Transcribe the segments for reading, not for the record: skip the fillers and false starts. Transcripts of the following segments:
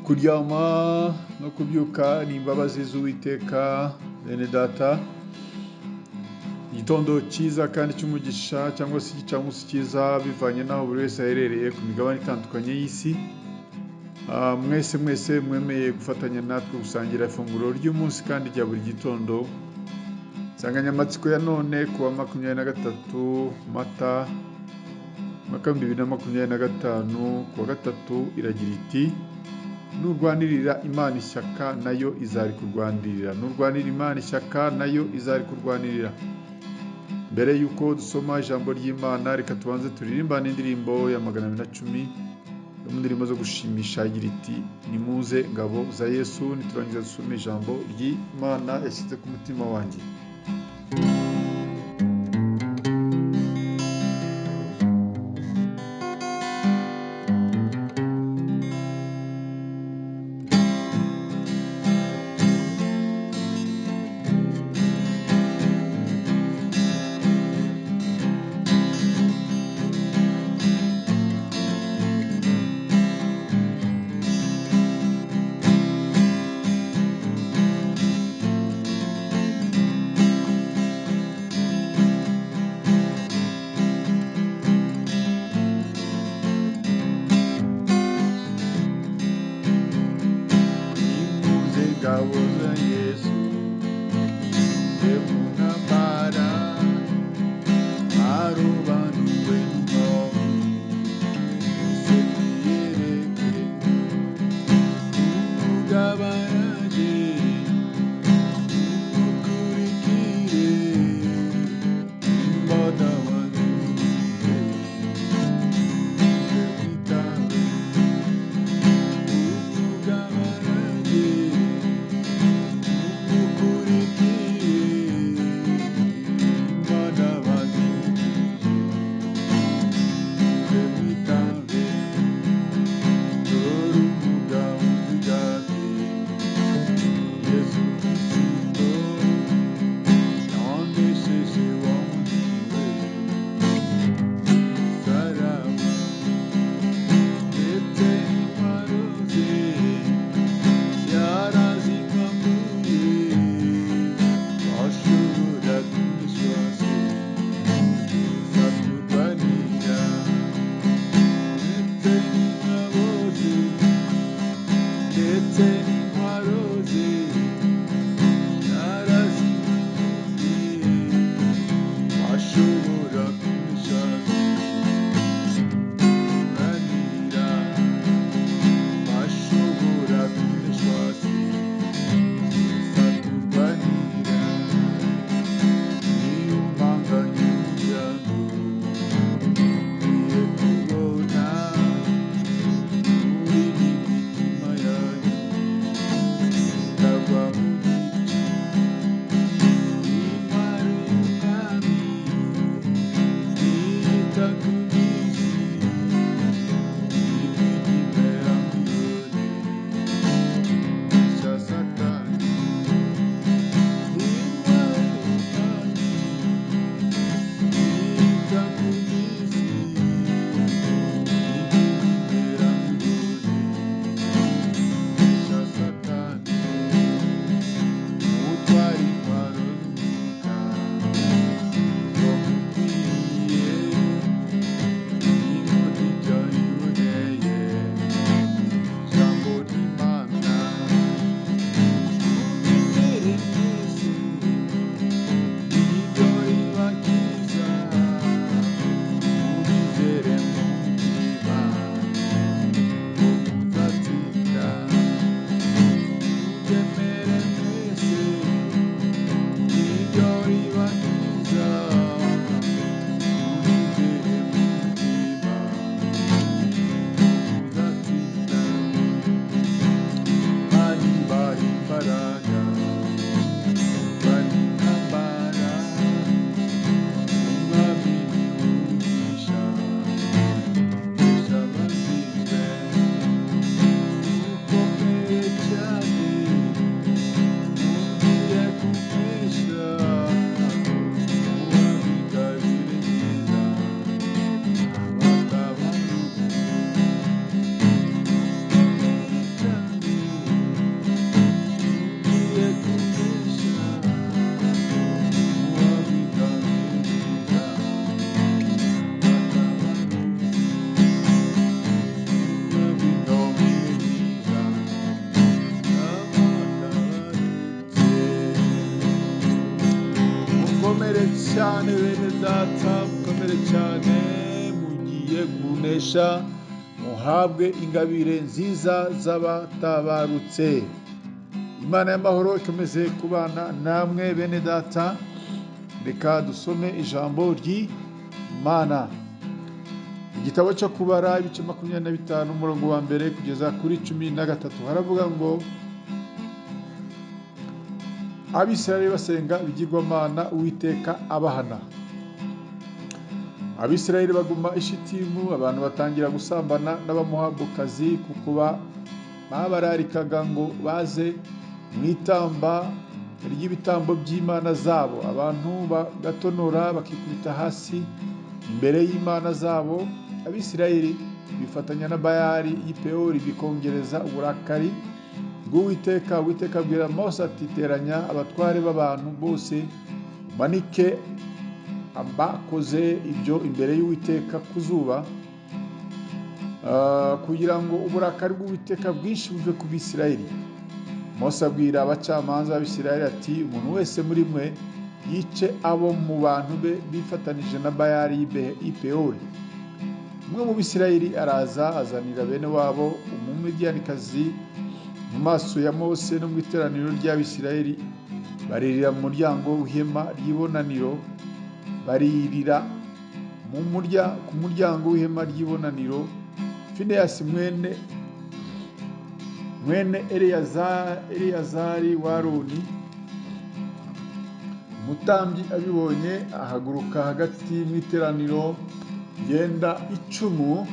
Kuryama no kubyuka ni imbabazi z'Uwiteka. Bene data, igitondo cyiza kandi cy'umugisha cyangwa se igicamunsi cyiza bivanye n'aho buri wese aherereye ku migabane itandukanye y'isi. Mwese mwese mwemeye gufatanya natwe gusangira ifunguro ry'umunsi kandi rya buri gitondo. Insanganyamatsiko ya none kuwa 23 Mata 2025 kuwa gatatu iragira iti: nurwanirira Imana ishyaka nayo izarikurwanirira. Nurwanirira Imana ishyaka nayo izarikurwanirira. Mbere yuko dusoma ijambo ry'Imana, reka tubanze turirimbane indirimbo ya 210 yo mu ndirimbo zo gushimisha igira iti: nimuze ngabo za Yesu. Niturangiza dusome ijambo ry'Imana yashyize ku mutima wanjye. Nimuze ngabo za Yesu, mbe mu ntambara, arobanuwe n'umwami, mwese mwiyereke, umugabo araje, mumukurikire, imbata bazimukike, muze mwitabe, umugabo araje, mumukurikire, imbata bazimukike, muze mwitabe, dore umugabo uzigabye, Yesu Kristo, yanesheje wa wundi we, umusaraba, ndetse n'intwaro ze, yarazimambuye, washobora kuneshwa se, aturwanira, ndetse n'ingabo ze, ndetse n'intwaro ze, yarazimambuye, washobora kunesha se, turwanira, washobora kuneshwa se, aturwanira, niyo mpanganye umuryango, ukwiye kubona muri n'imitima yanyu, Cyane bene data, mukomere cyane, mugiye kunesha, muhabwe ingabire nziza z'abatabarutse. Imana y'amahoro ikomeze kubana namwe bene data. Reka dusome ijambo ry'Imana. Igitabo cyo Kubara, ibice 25, umurongo wa mbere kugeza kuri 13, haravuga ngo: Abisirayeli basenga ibigirwamana, Uwiteka abahana. Abisirayeli baguma i Shitimu, abantu batangira gusambana n'Abamowabukazi, kuko babararikaga ngo baze mu itamba ry'ibitambo by'imana zabo. Abantu bagatonora bakikubita hasi imbere y'imana zabo. Abisirayeli bifatanya na Bayali y'i Pewori, bikongereza uburakari bw'Uwiteka. Uwiteka abwira Mose ati: "Teranya abatware b'abantu bose, umanike abakoze ibyo imbere y'Uwiteka ku zuba, kugira ngo uburakari bw'Uwiteka bwinshi buve ku Bisirayeli." Mose abwira abacamanza b'Abisirayeli ati: "Umuntu wese muri mwe yice abo mu bantu be bifatanije na Bayali y'i Pewori." Umwe mu Bisirayeli araza, azanira bene wabo Umumidiyanikazi mu maso ya Mose no mu iteraniro ry'Abisirayeli. Baririra mu muryango w'ihema ry'ibonaniro, baririra ku muryango w'ihema ry'ibonaniro. Fineyasi mwene Eleyazari wa Aroni umutambyi abibonye, ahaguruka hagati mu iteraniro, yenda icumu,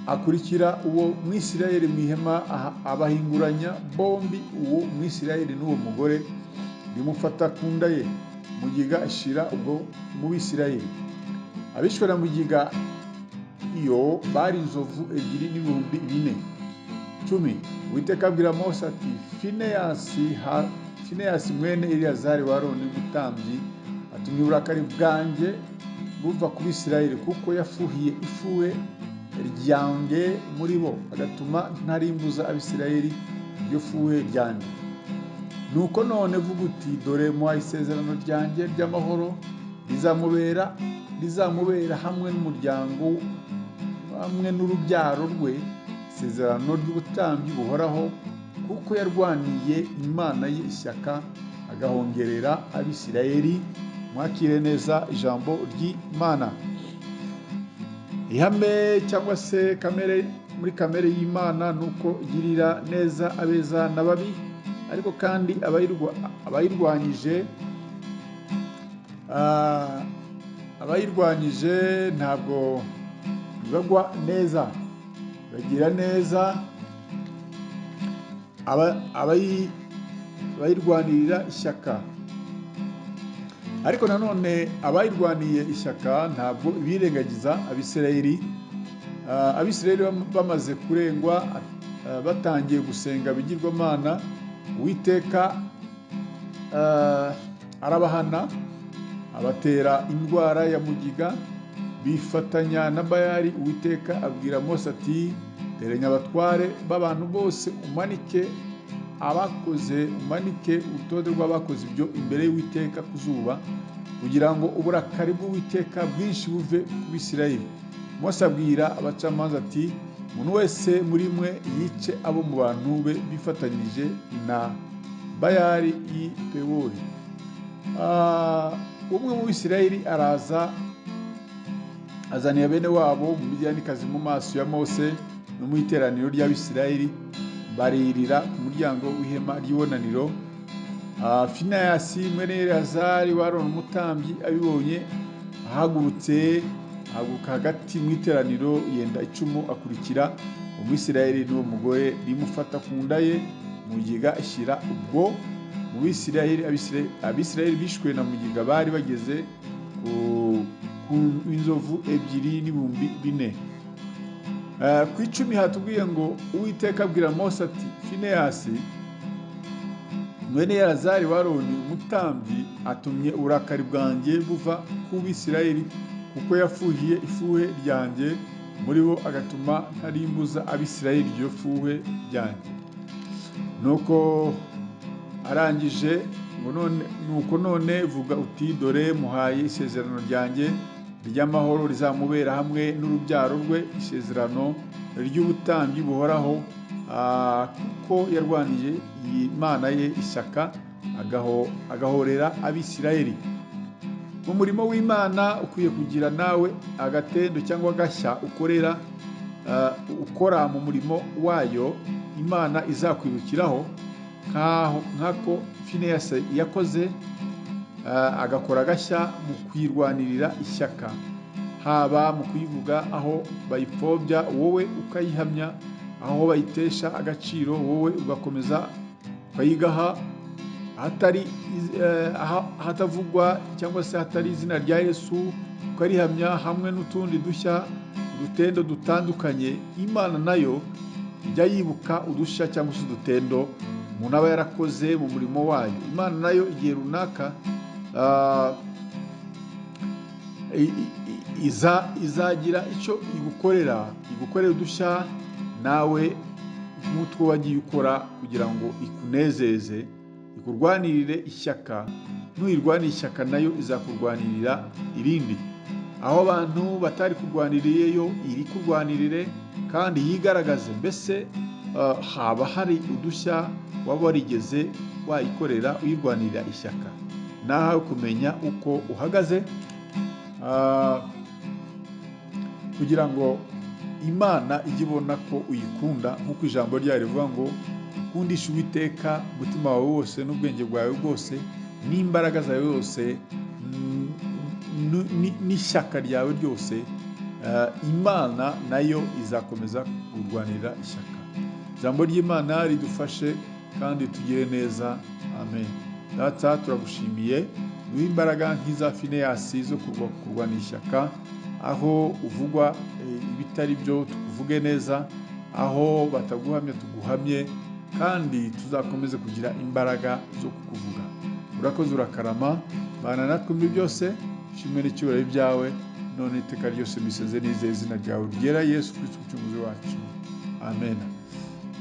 akurikira uwo Mwisirayeli mu ihema, abahinguranya bombi, uwo Mwisirayeli n'uwo mugore, bimufata ku nda ye. Mugiga ishira ubwo mu Bisirayeli. Abishwe na mugiga iyo bari inzovu ebyiri n'ibihumbi bine. 10. Uwiteka abwira Mose ati: "Fineyasi mwene Eleyazari wa Aroni umutambyi atumye uburakari bwanjye buva ku Bisirayeli, kuko yafuhiye ifuhe ryanjye muri bo, agatuma ntarimbuza Abisirayeli iryo fuhe ryanjye. Nuko none vuga uti: 'Dore muhaye isezerano ryanjye ry'amahoro, rizamubera hamwe n'umuryango, hamwe n'urubyaro rwe, isezerano ry'ubutambyi buhoraho, kuko yarwaniye Imana ye ishyaka, agahongerera Abisirayeli.'" Mwakire neza ijambo ry'Imana. Ihame cyangwa se kamere, muri kamere y'Imana ni uko igirira neza abeza n'ababi, ariko kandi abayirwanyije ntabwo bibagwa neza. Bagira neza abayirwanirira ishyaka, ariko nanone abayirwaniye ishyaka ntabwo birengagiza Abisirayeli. Abisirayeli bamaze kurengwa, batangiye gusenga ibigirwamana, Uwiteka arabahana, abatera indwara ya mugiga, bifatanya na Bayali. Uwiteka abwira Mose ati: "Teranya abatware b'abantu bose, umanike urutonde rw'abakoze ibyo imbere y'Uwiteka ku zuba, kugira ngo uburakari bw'Uwiteka bwinshi buve ku Bisirayeli." Mose abwira abacamanza ati: "Umuntu wese muri mwe yice abo mu bantu be bifatanyije na Bayali y'i Pewori." Umwe mu Bisirayeli araza, azanira bene wabo Umumidiyanikazi mu maso ya Mose no mu iteraniro ry'Abisirayeli, baririra ku muryango w'ihema ry'ibonaniro. Fineyasi mwene Eleyazari wa Aroni umutambyi abibonye, ahaguruka hagati mu iteraniro, yenda icumu, akurikira Umwisirayeli n'uwo mugore, rimufata ku nda ye. Mugiga ishyira ubwo mu Bisirayeli. Abisirayeli bishwe na mugiga bari bageze ku inzovu ebyiri n'ibihumbi bine. Ku 10 hatubwiye ngo: Uwiteka abwira Mose ati: "Fineyasi mwene Eleyazari wa Aroni umutambyi atumye uburakari bwanjye buva ku Bisirayeli, kuko yafuhiye ifuhe ryanjye muri bo, agatuma ntarimbuza Abisirayeli iryo fuhe ryanjye." Nuko arangije Ngo none nuko none vuga uti: "Dore muhaye isezerano ryanjye ry'amahoro rizamubera hamwe n'urubyaro rwe, isezerano ry'ubutambyi buhoraho, kuko yarwaniye Imana ye ishyaka, agahorera Abisirayeli." Mu murimo w'Imana ukwiye kugira nawe agatendo cyangwa agashya ukorera, ukora mu murimo wayo Imana izakwibukiraho, nk'ako Fineyasi yakoze, agakora agashya mu kuyirwanirira ishyaka, haba mu kuyivuga aho bayipfobya wowe ukayihamya, aho bayitesha agaciro wowe ugakomeza ukayigaha, ahatari ahatavugwa cyangwa se hatari izina rya Yesu ukarihamya, hamwe n'utundi dushya, udutendo dutandukanye. Imana nayo ijya yibuka udushya cyangwa se udutendo umuntu aba yarakoze mu murimo wayo. Imana nayo igihe runaka izagira icyo igukorera, igukorera udushya nawe nk'utwo wagiye ukora kugira ngo ikunezeze, ikurwanirire ishyaka. Nuyirwanira ishyaka nayo izakurwanirira irindi. Aho abantu batari kurwaniriyeyo iri kurwanirire kandi yigaragaze. Mbese haba hari udushya waba warigeze wayikorera uyirwanirira ishyaka? Nawe kumenya uko uhagaze, kugira ngo Imana ijye ibona ko uyikunda, nk'uko ijambo ryayo rivuga ngo ukundishe Uwiteka umutima wawe wose n'ubwenge bwawe bwose n'imbaraga zawe zose n'ishyaka ryawe ryose. Imana nayo izakomeza kurwanira ishyaka. Ijambo ry'Imana ridufashe kandi tugire neza. Amen. Data, turagushimiye, duhe imbaraga nk'iza Fineyasi zo kurwanira ishyaka. Aho uvugwa ibitari byo tukuvuge neza, aho bataguhamya tuguhamye, kandi tuzakomeze kugira imbaraga zo kukuvuga. Urakoze, urakarama, bana natwe muri byose. Shimwe n'icyubahiro byawe none iteka ryose. Misenze nizeye izina ryawe ryera, Yesu Kristo umucunguzi wacu. Amen.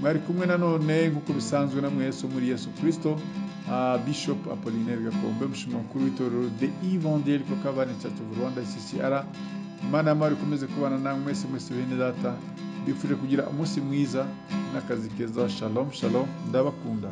Mwari kumwe nanone nk'uko bisanzwe na mwese muri Yesu Kristo, Bishop Apollinaire Gakombe, umushumba mukuru w'itorero The Evangelical Covenant Church of Rwanda, CCR. Imana y'amahoro ikomeze kubana namwe mwese mwese. Bene data, mbifurije kugira umunsi mwiza n'akazi keza. Shalom, shalom, ndabakunda.